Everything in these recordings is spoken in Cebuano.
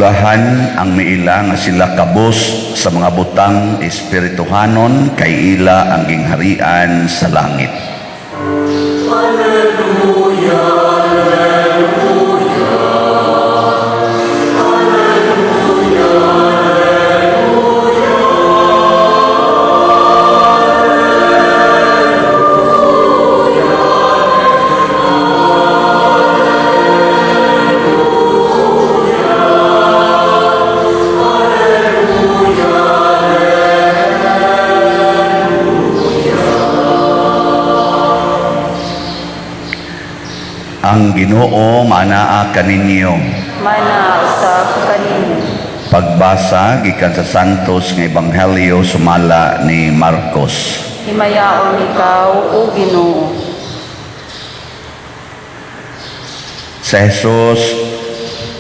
Bulahan ang miila nga sila kabos sa mga butang espirituhanon, kay ila ang gingharian sa langit. Ang Ginoo manaa kaninyo. Mana usab kaninyo. Pagbasa gikan sa Santos nga Ebanghelyo sumala ni Marcos. Himayaon ikaw, O Ginoo. Sa Jesus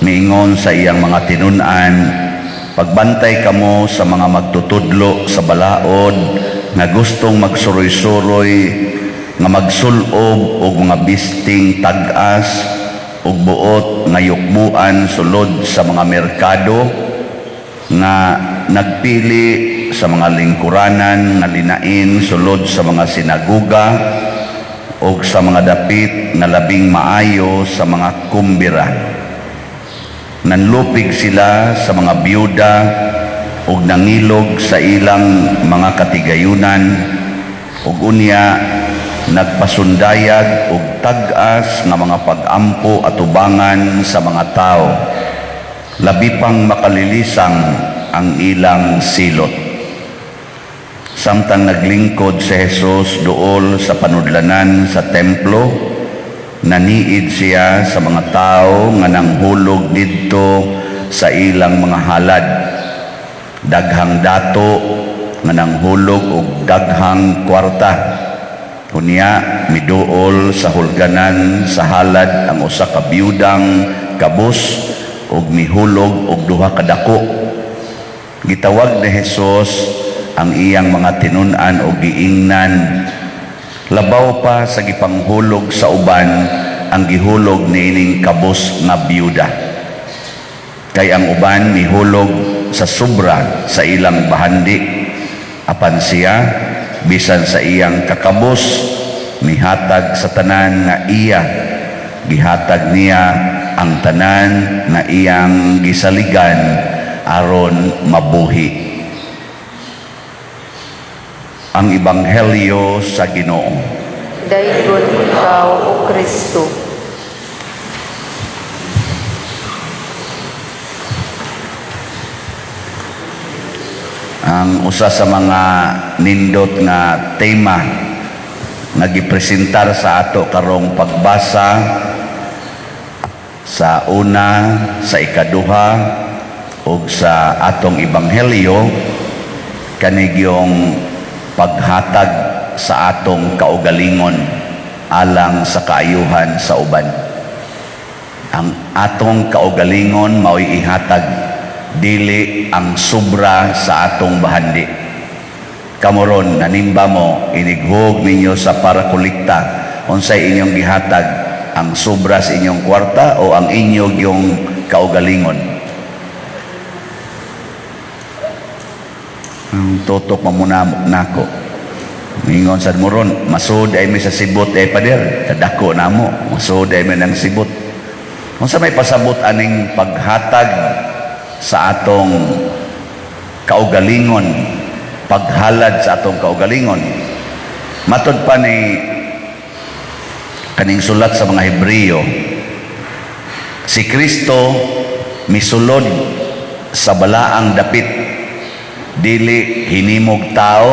miingon sa iyang mga tinun-an, "Pagbantay kamo sa mga magtutudlo sa balaod nga gustong magsuroy-suroy nga magsulob og mga bisting tag-as ug buot nga yukbuan sulod sa mga merkado, nga nagpili sa mga lingkuranan nga linain sulod sa mga sinaguga ug sa mga dapit nga labing maayo sa mga kumbira. Nanlupig sila sa mga biyuda ug nangilog sa ilang mga katigayunan, ug unya nagpasundayag og tag-as nga mga pag-ampo atubangan sa mga tao. Labi pang makalilisang ang ilang silot." Samtang naglingkod si Jesus duol sa panudlanan sa templo, naniid siya sa mga tao nga nanghulog didto sa ilang mga halad. Daghang dato nga nanghulog og daghang kwarta. Unya miduol sa hulganan sa halad ang usa ka biyudang kabus ug mihulog og duha ka dako. Gitawag ni Jesus ang iyang mga tinun-an og giingnan, "Labaw pa sa gipanghulog sa uban ang gihulog niining kabus nga biyuda. Kay ang uban mihulog sa sobra sa ilang bahandi, apan siya, bisan sa iyang kakabos, mihatag sa tanan nga iya. Gihatag niya ang tanan nga iyang gisaligan aron mabuhi." Ang Ebanghelyo sa Ginoo. Daygon ikaw, O Kristo. Ang usa sa mga nindot nga tema nga gipresentar sa ato karong pagbasa sa una, sa ikaduha ug sa atong ebanghelyo, kanigyong paghatag sa atong kaugalingon alang sa kaayuhan sa uban. Ang atong kaugalingon mao'y ihatag, dili ang sobra sa atong bahandi. Kamo ron, nanimba mo, inighug ninyo sa parakolekta, unsay inyong gihatag, ang sobra sa inyong kwarta o ang inyong yung kaugalingon? Ang tutok mamuna nako. Mingon sad mo ron, masud ay mi sa sibot ay pader, kadako namo, masud ay mi ng sibot. Unsa may pasabot aning paghatag sa atong kaugalingon, paghalad sa atong kaugalingon? Matod pa ni kaning sulat sa mga Hebreo, si Kristo misulod sa balaang dapit, dili hinimog tao,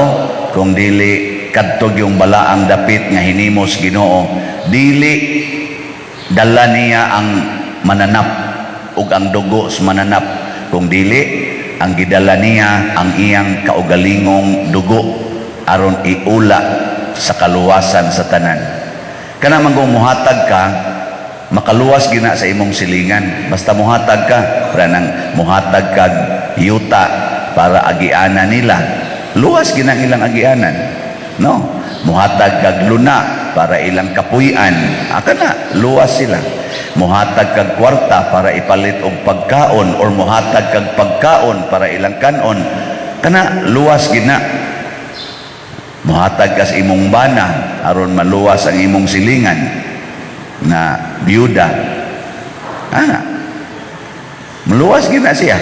kung dili kadtog yung balaang dapit nga hinimos Ginoo. Dili dala niya ang mananap ug ang dugo sa mananap, kung dili ang gidala niya ang iyang kaugalingong dugo aron iula sa kaluwasan sa tanan. Kana man kung muhatag ka, makaluwas gina sa imong silingan. Basta muhatag ka, para nang muhatag kag yuta para agianan nila, luwas gina ang ilang agianan, no? Muhatag kag luna. para ilang kapuy-an. Aka na, luwas sila. Muhatag kag kwarta para ipalit og pagkaon or muhatag kag pagkaon para ilang kanon. Kana, luwas gid na. Muhatag kas imong bana aron maluwas ang imong silingan na biyuda. Ana. Maluwas gid na siya.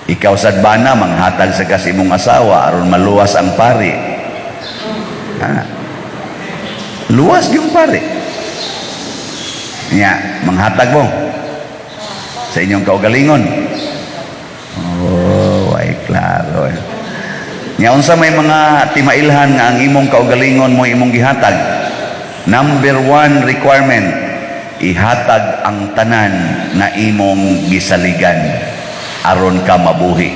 Ikaw sad bana, manghatag sa kas imong asawa aron maluwas ang pari. Ana. Luwas yung pari. Nya, manghatag mo sa inyong kaugalingon. Oh, ay klaro. Nya, unsa may mga timailhan nga ang imong kaugalingon mo imong gihatag? Number one requirement, ihatag ang tanan nga imong gisaligan aron ka mabuhi.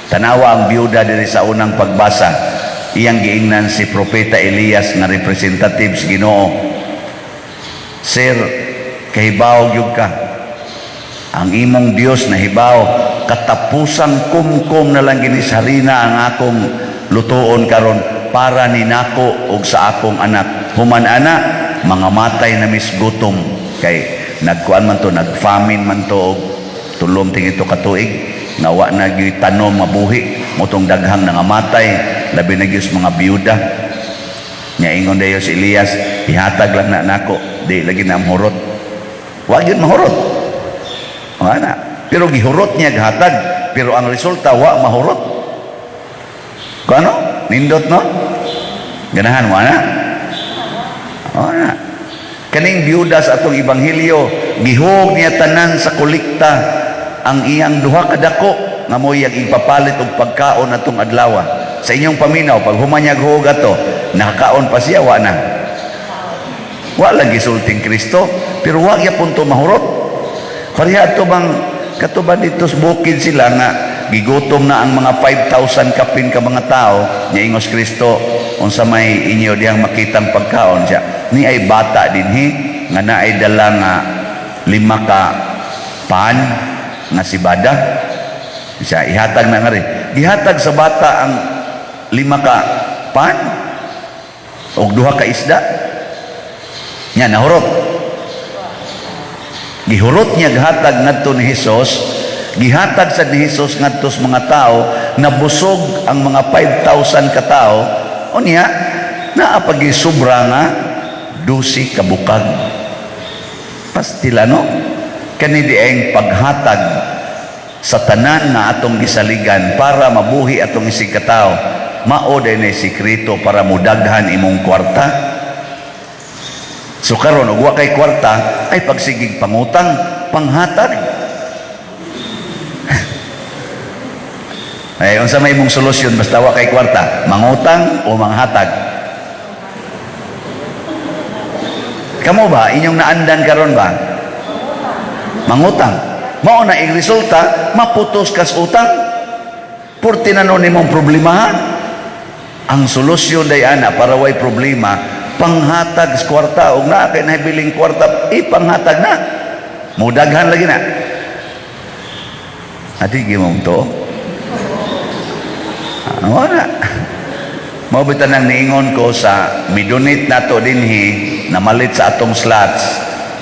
Tanawa ang biyuda diri sa unang pagbasa, iyang giingnan si Propeta Elias nga representative sa Ginoo. "Sir, kahibaw gyud ka. Ang imong Dios nahibaw, katapusang kumkum na lang gini sa harina ang akong lutuon karon para ni nako og sa akong anak. Human ana, mga matay na mis gutom," kay nagkuan man to, nagfamine man to og tulom ting ito katuig nga wa na gyud tanom mabuhi, motong daghang nangamatay, labi na gyud sa mga biyuda. Nya ingon dayo si Elias, "Ihatag lang na nako, di lagi na mahurot." Wa gyud mahurot. Wala. Pero gihurot niya ghatag, pero ang resulta wa mahurot. Kuano? Nindot, no? Ganahan mo ana? Wala. Kaning biyuda sa atong ebanghelyo, gihog niya tanan sa kolekta ang iyang duha ka dako nga mo iyang ipapalit og pagkaon atong adlaw. Sa inyong paminaw, pag human niya hog ato, nakakaon pa siya, wa na? Wa lang gisulting Kristo, pero wa gyapon to mahurot. Pareha ato bang kato ba dito sa bukid sila nga gigutom na ang mga 5,000 kapin ka mga tao, nya ingos Kristo, "Unsa may inyo diyang makitang pagkaon?" Siya ni ay bata dinhi nga naay dala nga lima ka pan nga sibada. Siya, "Ihatag na nga rin." Gihatag sa bata ang lima ka pan og duha ka isda. Nya nahurot? Gihurot niya gihatag ngadto ni Hesus. Gihatag sa ni Hesus ngadto sa mga tao, nabusog ang mga 5,000 ka tao. Unya naa pa sobra nga 12 ka bukag. Pastila, no? Kani dieng paghatag sa tanan nga atong gisaligan para mabuhi atong isig katao, mao din ay sikreto para mudaghan imong kwarta. So karon og wa kay kwarta, ay pagsigig pangutang, panghatag. Ay, unsa may imong solusyon basta wa kay kwarta? Mangutang o manghatag? Kamo ba, inyong naandan karon ba? Mangutang. Mao na ing resulta, maputos kas utang. Purti na nun imong problema, ha? Ang solusyon day ana para way problema, panghatag sa kwarta. Og naa kay nahibiling kwarta, ipanghatag na. Mudaghan lagi na. Ati gimong to. Ah, wala. Mao bitaw nang niingon ko sa midonate nato dinhi, namalit sa atong slots,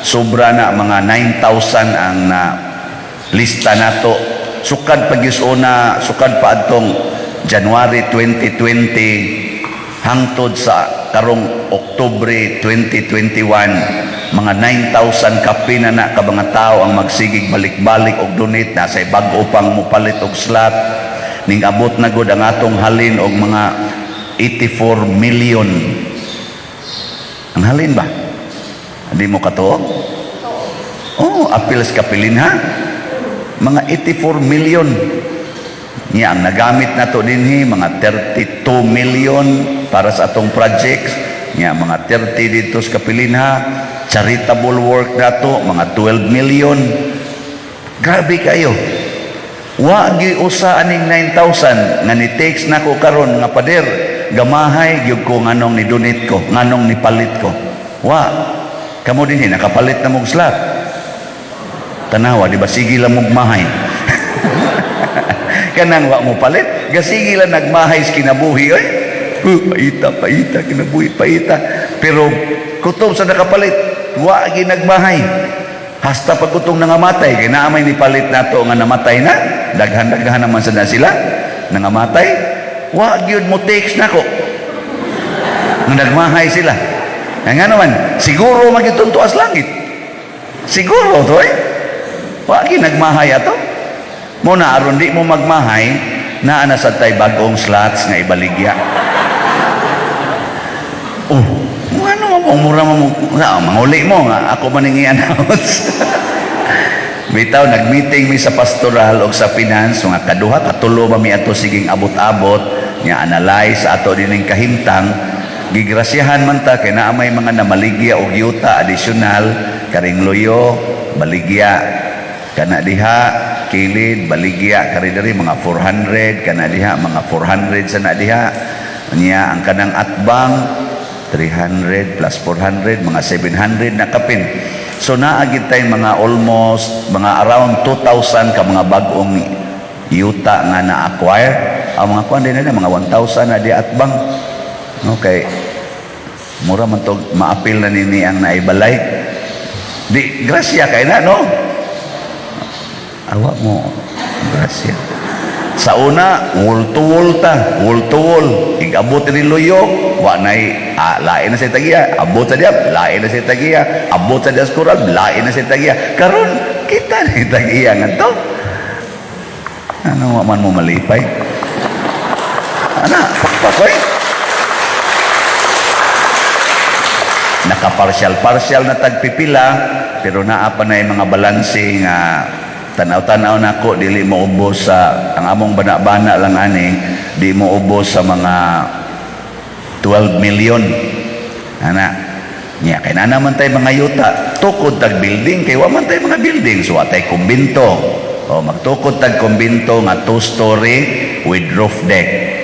sobra na mga 9,000 ang na lista nato. Sukad pag una, sukad pa atong January 2020 hangtod sa karong Oktubre 2021, mga 9,000 kape na na ka mga tao ang magsigig balik-balik og donate na sa bag-o pang mupalit og slot. Ning abot na gud ang atong halin og mga 84 million ang halin ba? Hindi mo katuo? Oh, apil sa kapilin, ha, mga 84 million niya ang nagamit na to dinhi, mga 32 million para sa atong projects niya, mga 30 dito sa Kapilinha, charitable work nato mga 12 million. Grabe kayo. Wa gi usa aning 9,000 nga ni text nako karon nga, "Pader, gamahay gyud ko nganong ni donate ko, nganong nipalit ko." Wa. Kamo dinhi, nakapalit na mog slot? Tanawa, di ba sige lang mog mahay? Kanang wa mo palit, gasige lang nagmahay sa kinabuhi oy. Paita, paita, kinabuhi, paita. Pero kutob sa nakapalit, wa gyud nagmahay. Hasta pag kutong nangamatay, kay naa may nipalit nato nga namatay na, daghan-daghan naman sa na sila, nangamatay, wa gyud mo text nako nga nagmahay sila. Nga nga naman, siguro magyud tuas langit. Siguro to eh. Wa gyud nagmahay ato. Mo na aron di mo magmahay, naa na sad tay bag-ong slots nga ibaligya. Oh, ano mo mura mo na manguli mo nga ako man ning i-announce. Bitaw nag-meeting mi sa pastoral og sa finance, mga kaduha katulo ba mi ato, siging abot-abot nga analyze ato dining kahimtang. Gigrasyahan man ta kay naa may mga namaligya og yuta additional, karing luyo baligya, kana diha kilid baligya, kari diri mga 400, kana diha mga 400 sa na diha niya, ang kanang atbang 300 plus 400, mga 700 na kapin. So naa gid tay mga almost mga around 2,000 ka mga bag-ong yuta nga na-acquire. Ang mga kuan din na mga 1,000 na di atbang. Okay, mura man to, maapil na nini ang naibalay. Di grasya kay na, no? Awa mo grasya. Sa una, wall to wall ta, wall to wall. Igabot ni luyo, wa nay lain na sa tagiya, abot sa diya, lain na sa tagiya, abot sa diya sa lain na sa tagiya. Karon kita ni tagiya nga to. Ano man mo malipay? Ana, pakpakoy. Naka-partial-partial na tagpipila, pero naa pa na yung mga balanse nga tanaw-tanaw nako dili mo ubos sa ang among bana-bana lang ani, di mo ubos sa mga 12 million ana niya, kay naa naman tay mga yuta, tukod tag building, kay wa man tay mga building, so wa tay kumbinto. O magtukod tag kumbinto nga two story with roof deck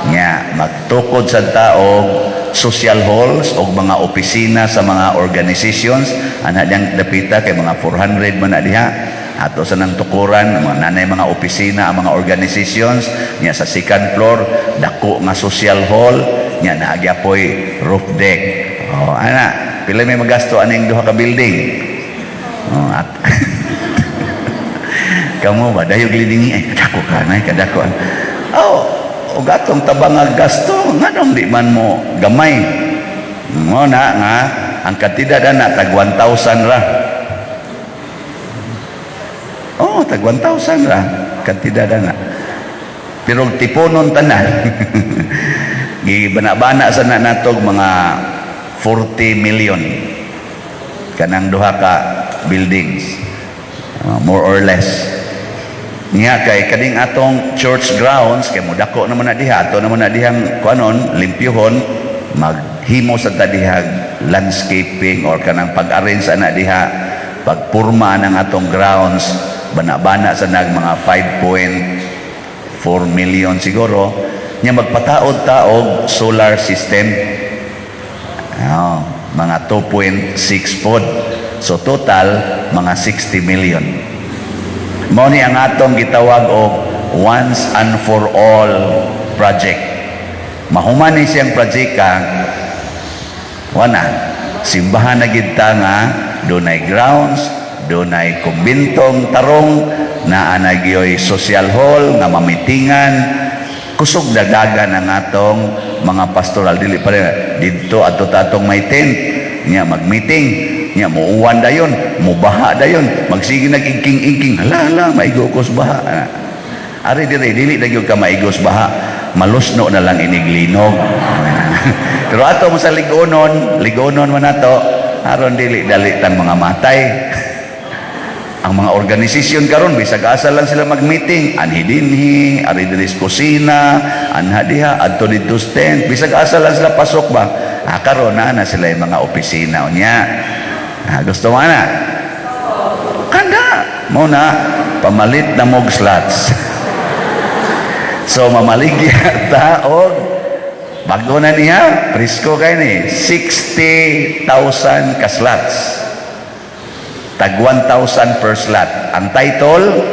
nya, magtukod sa taog social halls o mga opisina sa mga organizations ana diyang dapita, kay mga 400 man na diha ato sa nang tukuran, mga nanay mga opisina ang mga organizations nya. Sa second floor, dako nga social hall nya, naagyapoy roof deck. Oh, ana, pila may magasto aning duha ka building? Oh, at kamo ba dayog lidingi ay kadako ka nay kadako. Oh, og atong tabang gasto, nganong di man mo gamay mo na nga ang kantidad ana tag 1,000 ra? Oh, tag 1,000 ra kantidad ana. Pero tipunon tanan, gibana-bana sa na natog mga 40 million kanang duha ka buildings, more or less niya, kay kaning atong church grounds, kay mudako naman na diha, ato naman na dihang kuanon, limpyuhon, maghimo sa ta dihag landscaping or kanang pag-arrange ana diha, pagpurma ng atong grounds, bana-bana sa nag mga 5.4 million siguro nya. Magpataod taog solar system. Oh, mga 2.6 pod. So total mga 60 million. Mao ni ang atong gitawag og once and for all project. Mahuman ni siyang project ka, wana, simbahan na gid ta nga dunay grounds, dunay kumbintong tarong, naa na gyoy social hall nga mamitingan, kusog dagagan ang atong mga pastoral, dili pa rin didto adto ta atong may tent nya mag-meeting nya, muuwan dayon, mubaha dayon, magsige nag-ingking-ingking, hala hala, maigo kos baha. Ari dire dili na gyud ka maigos baha, malusno na lang iniglinog. Pero ato mo sa ligonon, ligonon man nato aron dili dali tang mga matay. Ang mga organisasyon karon, bisag asa lang sila mag-meeting, anhi dinhi, ari diri sa kusina, anha diha, adto didto sa tent, bisag asa lang sila pasok ba. Ah, karon na na sila yung mga opisina unya. Ah, gusto mo na kanda mo na pamalit na mog slots. So mamaligya ta og bago na niya, presko kay ni 60,000 ka slots, tag 1,000 per slot. Ang title,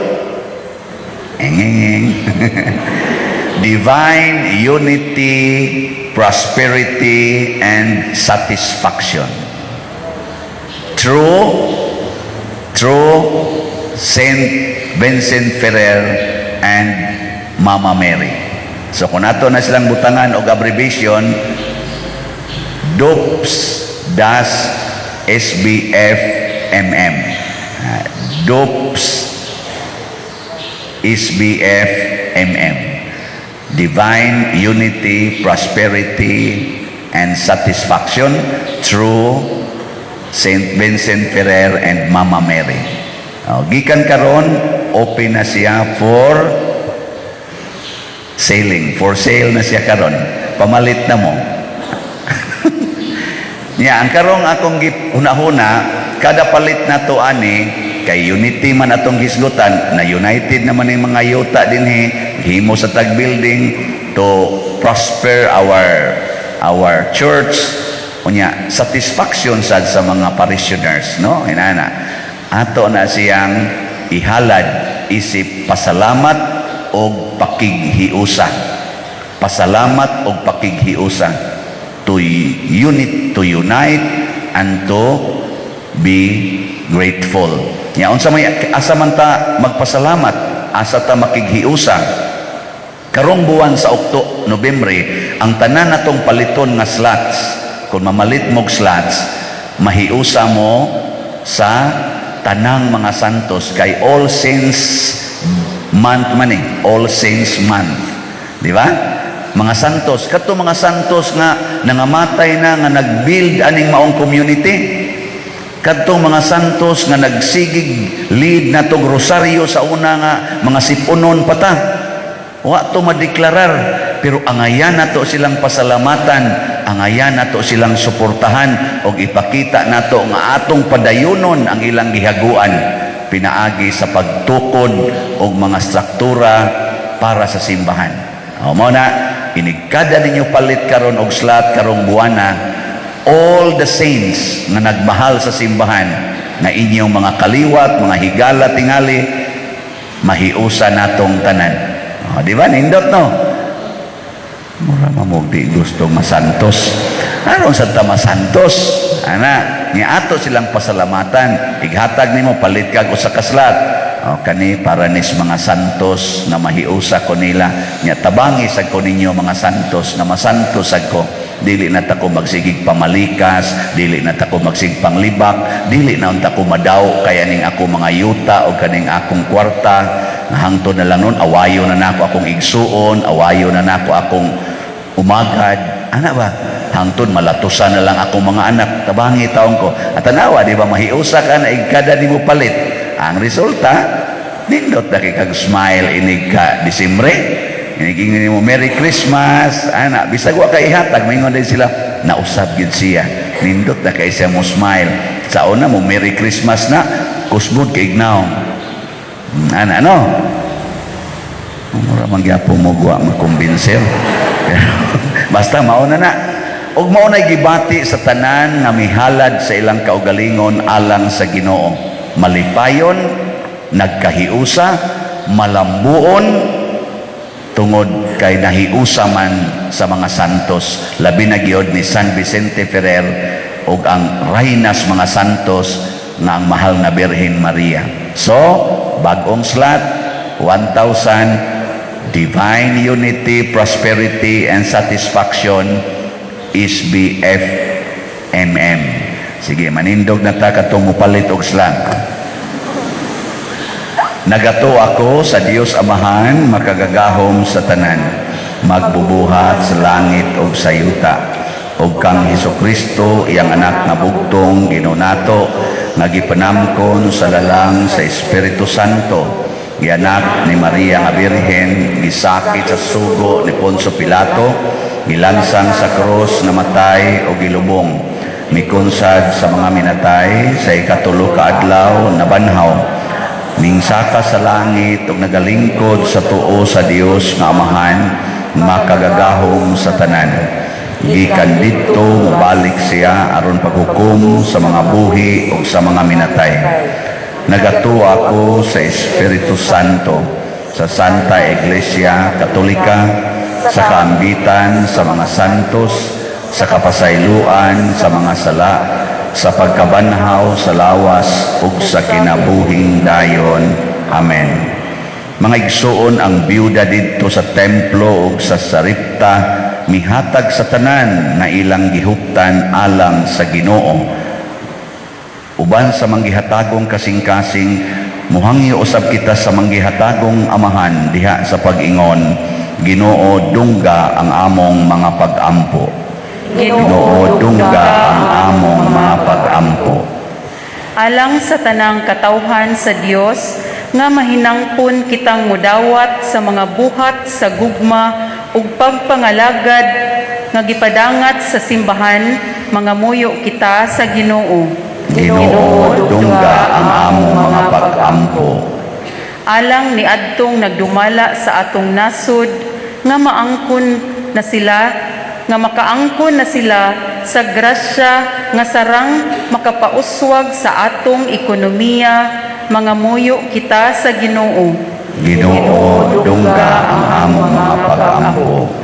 Engeng, Divine Unity Prosperity, and Satisfaction. Through Saint Vincent Ferrer and Mama Mary. So kung ato na silang butangan og abbreviation, DOPS-SBF MM. DOPS SBF MM. Divine Unity, Prosperity, and Satisfaction through Saint Vincent Ferrer and Mama Mary. Oh, gikan karon, open na siya for selling. For sale na siya karon. Pamalit na mo. Nya, ang karong akong hunahuna, kada palit na to ani, kay unity man atong hisgutan, na united naman yung mga yuta dinhi, himo sa tag building to prosper our church. Unya, satisfaction sad sa mga parishioners, no? Inana. Ato na siyang ihalad isip pasalamat og pakighiusa. Pasalamat og pakighiusa, to unit, to unite and to be grateful. Nya unsa may asa man ta magpasalamat, asa ta makighiusa? Karong buwan sa Okto Nobyembre, ang tanan natong paliton nga slots, kung mamalit mog slots, mahiusa mo sa tanang mga santos kay All Saints Month man eh, All Saints Month. Di ba? Mga santos, kadto mga santos nga nangamatay na nga nag-build aning maong community. Kadtong mga santos nga nagsigig lead na tong rosaryo sa una nga mga sipunon pa ta. Wa to madeklarar, pero angayan nato silang pasalamatan, angayan nato silang suportahan og ipakita nato nga atong padayunon ang ilang gihaguan pinaagi sa pagtukod og mga struktura para sa simbahan. O mao na, inigkada ninyo palit karon og slot karong buwana, all the saints nga nagmahal sa simbahan nga inyong mga kaliwat, mga higala tingali, mahiusa natong tanan. O, di ba? Nindot, no? Mura mamog di gusto masantos. Aron sa ta masantos? Ana, ni ato silang pasalamatan. Ighatag nimo, palit kag usa ka slot. O, kani para nis mga santos nga mahiusa ko nila. Nya tabangi sad ko ninyo, mga santos, nga masantos sad ko. Dili na ta ko magsigig pamalikas, dili na ta ko magsigig panglibak, dili na unta ko madaw kaya ning ako mga yuta o kaning akong kwarta. Nga hangtod na lang nun, awayo na nako akong igsuon, awayo na nako akong umagad. Ana ba? Hangtod malatusan na lang akong mga anak, tabangi taon ko. At tanawa, di ba, mahiusa ka na igkada nimo palit. Ang resulta, nindot na kay kag smile inig ka Disembre. Inig ingon nimo "Merry Christmas." Ana, bisag wa ka ihatag, maingon din sila, "Nausab gid siya. Nindot na kay siya mo smile." Sa una mo "Merry Christmas" na, kusbod kay ignaw. Ana, no? Mura man gyapon mo guwa makumbinser. Pero basta mauna na. Ug mao na gibati sa tanan nga mihalad sa ilang kaugalingon alang sa Ginoo. Malipayon, nagkahiusa, malambuon tungod kay nahiusa man sa mga santos, labi na gyud ni San Vicente Ferrer ug ang raynas mga santos nga ang mahal na Birhen Maria. So, bag-ong slot, 1,000, Divine Unity, Prosperity, and Satisfaction, SBFMM. Sige, manindog na ta katong mupalit og slot. Nagatuo ako sa Dios Amahan, makagagahom sa tanan, magbubuhat sa langit ug sa yuta, ug kang Hesus Kristo, iyang anak nga bugtong, Ginoo nato, nga gipanamkon sa lalang sa Espiritu Santo, gianak ni Maria nga Birhen, gisakit sa sugo ni Poncio Pilato, gilansang sa krus, namatay o gilubong, mikunsad sa mga minatay, sa ikatulo ka adlaw nabanhaw, mingsaka sa langit ug nagalingkod sa tuo sa Dios nga Amahan, makagagahom sa tanan. Gikan didto mobalik siya aron paghukom sa mga buhi ug sa mga minatay. Nagatuo ako sa Espiritu Santo, sa Santa Iglesia Katolika, sa kaambitan sa mga santos, sa kapasayloan sa mga sala, sa pagkabanhaw sa lawas ug sa kinabuhing dayon. Amen. Mga igsuon, ang biyuda didto sa templo ug sa Sarepta mihatag sa tanan nga ilang gihuptan alang sa Ginoo. Uban sa manggihatagong kasing-kasing, muhangyo usab kita sa manggihatagong Amahan diha sa pag-ingon, "Ginoo, dungga ang among mga pag-ampo." Ginoo, dungga ang among mga pag-ampo. Alang sa tanang katawhan sa Dios nga mahinangpon kitang mudawat sa mga buhat sa gugma ug pagpangalagad nga gipadangat sa simbahan, mangamuyo kita sa Ginoo. Ginoo, dungga ang among mga pag-ampo. Alang niadtong nagdumala sa atong nasod nga maangkon na sila nga makaangkon na sila sa grasya nga sarang makapauswag sa atong ekonomiya, mangamuyo kita sa Ginoo. Ginoo, dungga ang among mga pag-ampo.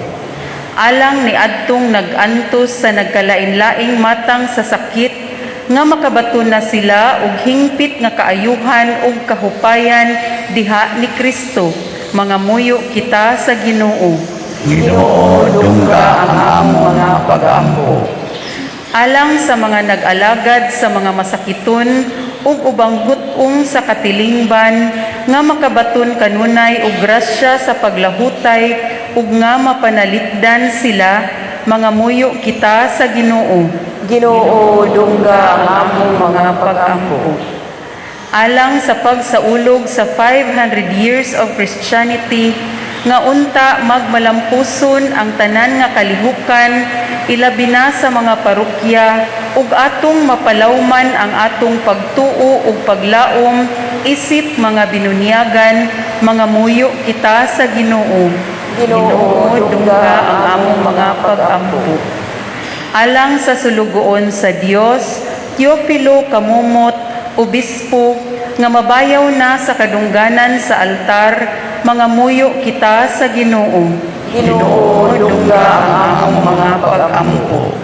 Alang niadtong nag-antos sa nagkalain-laing matang sa sakit nga makabaton na sila og hingpit nga kaayuhan ug kahupayan diha ni Kristo, mangamuyo kita sa Ginoo. Ginoo, dungga ang among mga pag-ampo. Alang sa mga nag-alagad sa mga masakiton ug ubang gut-ong sa katilingban nga makabaton kanunay og grasya sa paglahutay ug nga mapanalipdan sila, mangamuyo kita sa Ginoo. Ginoo, dungga ang among mga pag-ampo. Alang sa pagsaulog sa 500 years of Christianity nga unta magmalampuson ang tanan nga kalihukan, ilabi na sa mga parokya, ug atong mapalawman ang atong pagtuo ug paglaom isip mga binunyagan, mangamuyo kita sa Ginoo. Ginoo, dungga ang among mga pag-ampo. Alang sa sulugoon sa Dios, Teofilo Camomot, Obispo, nga mabayaw na sa kadungganan sa altar, mangamuyo kita sa Ginoo. Ginoo, dungga ang among mga pag-ampo.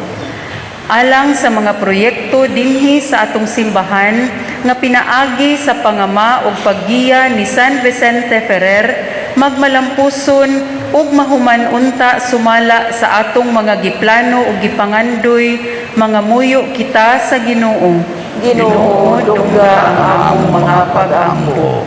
Alang sa mga proyekto dinhi sa atong simbahan nga pinaagi sa pangama ug paggiya ni San Vicente Ferrer, magmalampuson ug mahuman unta sumala sa atong mga giplano ug gipangandoy, mangamuyo kita sa Ginoo. Ginoo, dungga ang among mga pag-ampo.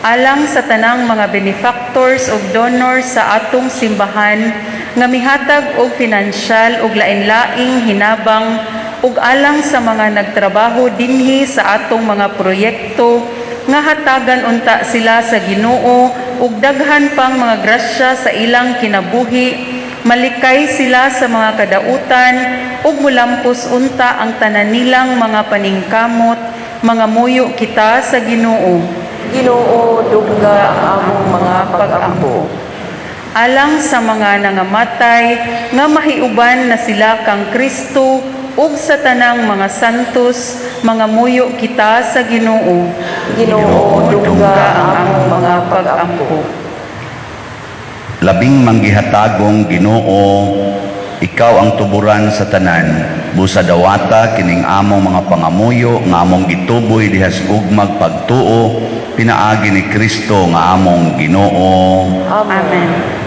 Alang sa tanang mga benefactors ug donors sa atong simbahan nga mihatag og pinansyal ug lain-laing hinabang ug alang sa mga nagtrabaho dinhi sa atong mga proyekto nga hatagan unta sila sa Ginoo ug daghan pang mga grasya sa ilang kinabuhi, malikay sila sa mga kadautan ug mulampos unta ang tanan nilang mga paningkamot, mangamuyo kita sa Ginoo. Ginoo, dungga ang among mga pag-ampo. Alang sa mga nangamatay nga mahiuban na sila kang Kristo ug sa tanang mga santos, mangamuyo kita sa Ginoo. Ginoo, dungga ang among mga pag-ampo. Labing manggihatagong Ginoo, ikaw ang tuburan sa tanan. Busa dawata kining among mga pangamuyo nga among gituboy diha sa gugmag pagtuo pinaagi ni Kristo nga among Ginoo. Amen. Amen.